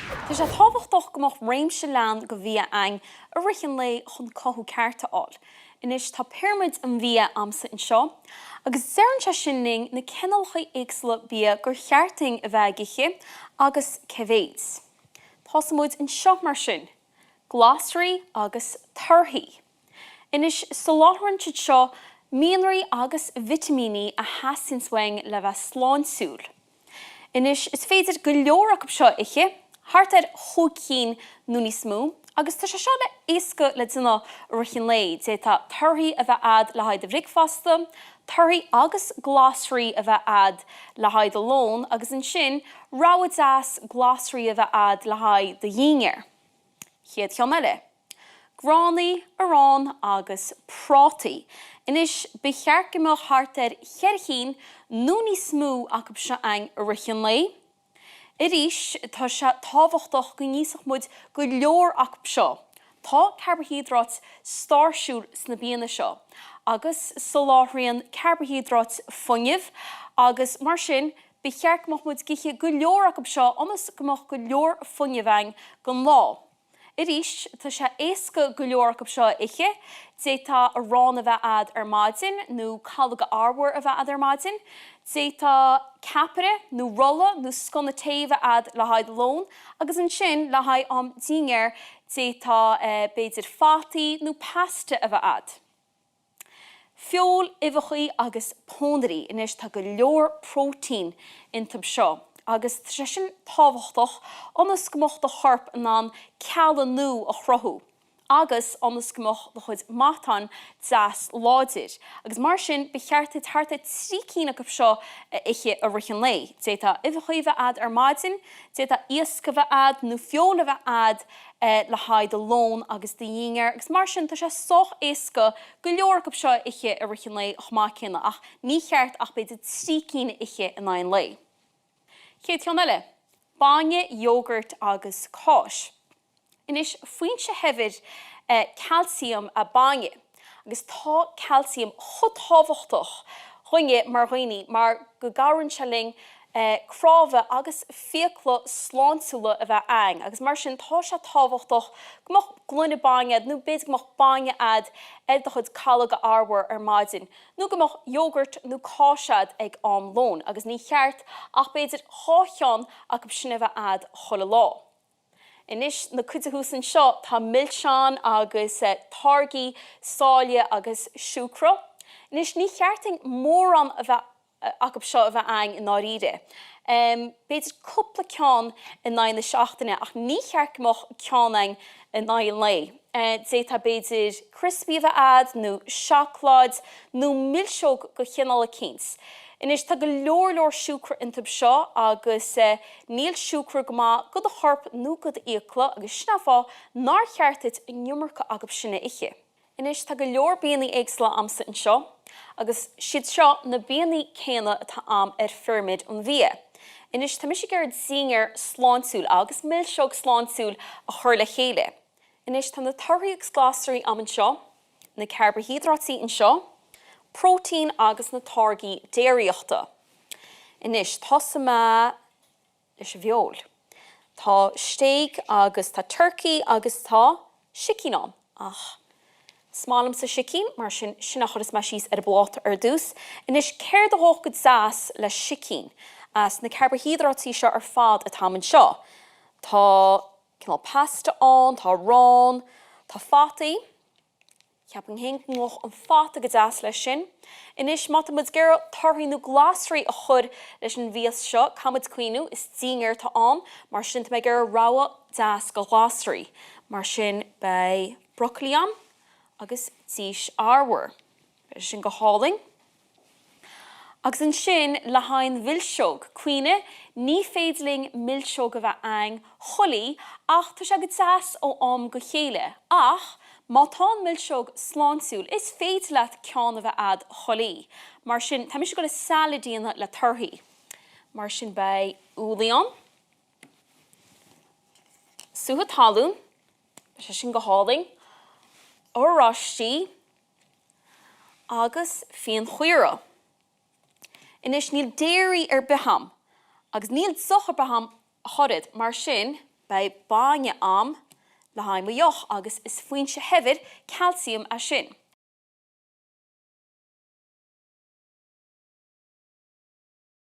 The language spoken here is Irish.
Tá sé tábhachtach go mbeadh réimse leathan de bhia againn i rith an lae chun cothú ceart a fháil. Anois tá pirimid an bhia a'msa anseo agus deireann sé sin linn na cineálacha éagsúla bia gur cheart dúinn a bheith ag ithe agus cé mhéid. Tosóidh muid anseo mar sin, glasraí agus torthaí. Anois soláthraíonn siad seo mianraí agus vitimíní a theastaíonns uainn le bheith sláintiúil. Anois, is féidir go leor acu seo a ithe, thart ar chúig cinn nó níos mó, agus tá sé seo le éasca le déanamh i rith an lae. D'fhéadfá torthaí a bheith a'd le haghaidh do bhricfeasta, torthaí agus glasraí a bheith a'd le haghaidh do lón agus ansin rogha deas glasraí a bheith a'd le haghaidh do dhinnéar. Chéad cheann eile. Gránaigh, arán agus prátaí. Anois, ba cheart go mbeadh thart ar cheithre chinn nó níos mó acu seo againn i rith an lae. Arís, tá sé tábhachtach go n-íosfadh muid go leor acu seo. Tá carbaihiodráit stáirsiúil sna bianna seo agus soláthraíonn carbaihiodráit fuinneamh agus mar sin ba cheart go mbeadh muid ag ithe go leor acu seo ionas go mbeadh go leor fuinnimh againn don lá. Arís, tá sé éasca go leor acu seo a ithe. D'fhéadfá arán a bheith a'd ar maidin nó calóg arbhair a bheith a'd ar maidin. D'fhéadfá ceapaire nó rolla nó sconna tae a bheith a'd le haghaidh lón agus ansin le haghaidh am dinnéir d'fhéadfá b'fhéidir fataí nó pasta a bheith a'd. Feoil, uibheachaí agus pónairí, anois tá go leor próitéin iontub seo agus tá sé sin tábhachtach ionas go mbeadh do chorp in ann cealla nua a chruthú agus ionas go mbeadh do chuid matáin deas láidir agus mar sin ba cheart duit thart ar 3 cinn acu seo a ithe i rith an lae. D'fhéadfá uibheachaí a bheith a'd ar maidin, d'fhéadfá iasc a bheith a'd nó feoil a bheith a'd le haghaidh do lón agus do dhinnéar agus mar sin tá sé sách éasca go leor acu seo a ithe i rith an lae chomh maith céanna ach ní cheart ach b'fhéidir 3 cinn a ithe in aghaidh an lae. Chéad cheann eile, bainne, iógart agus cáis. Anois, foinse shaibhir calciam ea bainne agus tá calciam chomh tábhachtach dhúinne mar dhaoine mar go gcabhraíonn sé linn cnámha agus fiacla sláintiúla a bheith a'ainn agus mar sin tá sé tábhachtach go mbeadh gloine bainne a'd nó b'fhéidir go mbeadh bainne a'd ar do chuid calóga arbhair ar maidin nó go mbeadh yogurt nó cáis a'd ag am lóin agus ní cheart ach b'fhéidir dhá cheann acu sin a bheith a'd chuile lá. Anois, na cuid thuas anseo, tá milseáin agus táirgí sáile agus siúcra. Anois, ní cheart dúinn mórán a bheith acu seo a bheith a'ainn i ndáiríre. B'fhéidir cúpla ceann in aghaidh na seachtaine ach ní cheart go mbeadh ceann a'ainn in aghaidh an lae. D'fhéadfá b'fhéidir criospaí a bheith a'd nó seacláid nó milseog de chineál eicínt. Anois tá go leor leor siúcra iontub seo agus níl siúcra go maith go do chorp nó go d'fhiacla agus sin an fáth nár cheart duit an iomarca acu sin a ithe. Anois tá go leor biannaí éagsúla a'msa anseo agus siad seo na biannaí céanna atá a'm ar phirimid an bhia. Anois tá mise ag iarraidh dinnéar sláintiúil agus milseog sláintiúil a chur le chéile. Anois tá na torthaí agus glasraí a'm anseo, na carbaihiodráití anseo, próitéin agus na táirgí déiríochta. Anois tosóidh mé leis an bhfeoil. Tá stéig agus tá turcaí agus tá sicín ann. Ach is maith liomsa sicín, mar sin, sin a chuirfeas mé síos ar an bpláta ar dtús. Anois, céard a ghabhfadh go deas le sicín? As na carbaihiodráití seo ar fad atá a'm anseo. Tá cineál pasta ann, tá arán, tá fataí. Cheapfainn féin go ngabhfadh an fata go deas leis sin. Anois, má tá muid ag iarraidh torthaí nó glasraí a chur leis an mhias seo, caithfidh muid cuimhniú, is dinnéar atá ann, mar sin tá mé ag iarraidh rogha deas de ghlasraí. Mar sin, beidh brocailí a'm agus dís arbhair. Beidh sé sin go hálainn. Agus ansin le haghaidh an mhilseog, cuimhnigh, ní féidir linn milseog a bheith a'ainn chuile oíche ach tá sé go deas ó am go chéile. Ach má tá an milseog sláintiúil, is féidir leat ceann a bheith a'd chuile oíche. Mar sin, tá mise ag dul salad a dhéanamh le torthaí. Mar sin beidh úllaí ann, sútha talún, beidh sé sin go hálainn, oráistí, agus fíonchaora. Anois níl déirí ar bith a'm agus níl deoch ar bith a'm ach oiread, mar sin. Beidh bainne a'm le haghaidh mo dheoch agus is foinse shaibhir calcium é sin.